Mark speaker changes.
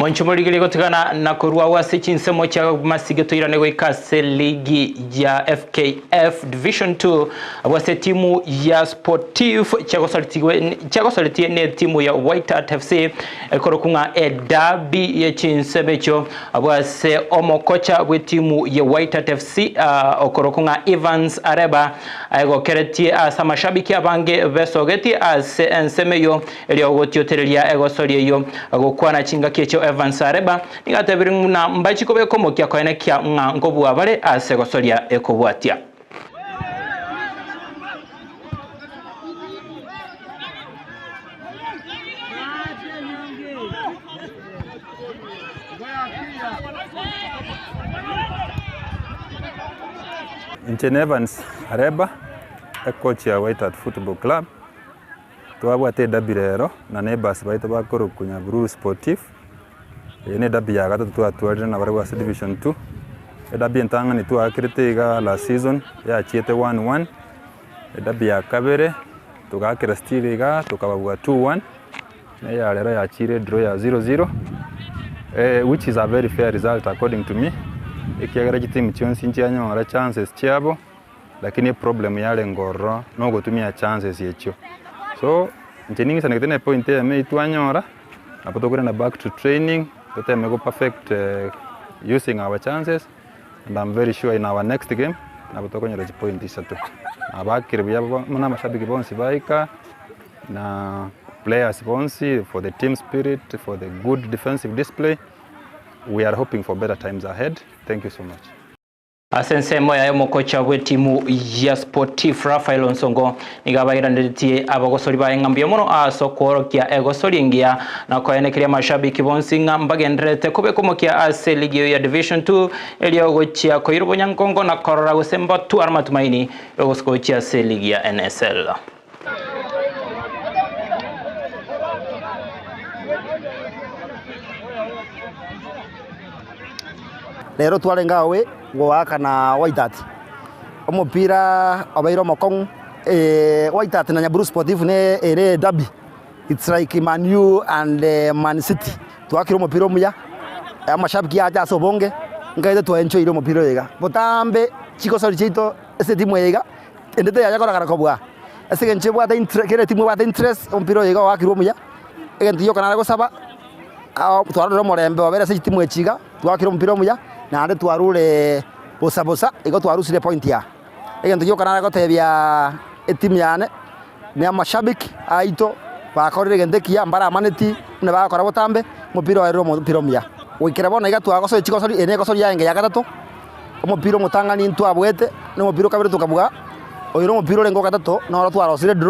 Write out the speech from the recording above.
Speaker 1: Monche morigeri gotigana na korwa ase chinsemo chia masige toirane goika ase ligi ya FKF Division 2 abwo ase timu ya Sportif chiagosoretie ne timu ya White Hart FC ekorokwa ng'a edabi ye chinsemo echio abwo ase omokocha bw'etimu ya White Hart FC okorokwa ng'a Evans Areba aegokeretie ase amashabiki abange besogetie ase ensemo eyio Erio ogotiotereria egosoria eyio gokwana chingaki echio Evans Areba nigo atebire ng'a mbachi kobeka omokia koenekia ng'a nkobua bare ase egosoria ekobwatia.
Speaker 2: Inche n'Evans Areba, ekochi ya White Hart Football Club. Twabwate edabi rero na neighbours baito bakorokwa Nyabururu Sportif, eye ne edabi ya gatato twatwarire nabarabwo ase division two. Edabi entang'ani twaakerete igaa last season yachiete one one, edabi ya kabere togaakera still igaa tokababua two one, na eya rero yachire edraw ya zero zero, which is a very fair result according to me, ekiagera chitimu chionsi nchianyora chances chiabo. Lakini eproblem yarenge ororo nogotumia chances echio. So, inche ning'isanegete na epoint eyemo eyio twanyora, nabo tokoirana back to training, toteme go perfect using our chances, and am very sure in our next game, nabo tokonyora chipoint isato. Nabakire buya buna amashabiki bonsi baika, na players bonsi for the team spirit, for the good defensive display, we are hoping for better times ahead, thank you so much.
Speaker 1: Ase ensemo yaye omokocha bw'etimu ya Sportif Raphael Onsongo nigo abairaneretie abagosori baye ng'a mbuya mono ase okworokia egosori engiya na koenekeria amashabiki bonsi ng'a mbagendererete kobeka omokia ase eligi eyo ya Division 2 erio gochia koira obonyankongo na korora gose mbatware amatumaini yogosuka gochia ase eligi ya NSL.
Speaker 3: Rero twarenge awe goaka na White Hart, omopira obeire omokong'u White Hart na Nyaburu Sportive ne ere edabi, it's like Man U and Man City, twakire omopira omuya, amashabiki acha ase obonge, nkaete twaenjoyire omopira oyo iga. Botambe chigosori chiaito ase etimu eye iga, ende teyanya korokana kobua, ase eng'encho ebwate intre kera etimu ebwate interest, omopira oyo iga oakirwe omuya, egento gioka nare gosaba. Twarorire omorembe obeire ase chitimu echi iga, twakire omopira omuya, naende twarure bosa bosa, igo twarusire epointi aa. Egento gioka nare gotebiaaa etimu yane, na amashabiki aito, bakorire egento ekiya, mbaramaneti buna bagokora botambe, omopira oye ore omopira omuya. Goikera bono iga twagosoria chigosori, eye ne egosori yaenge ya gatato, omopira omotang'ani ntwabwete, na omopira o kabere tokabua, oyo na omopira orenge o gatato, noro twarosire draw.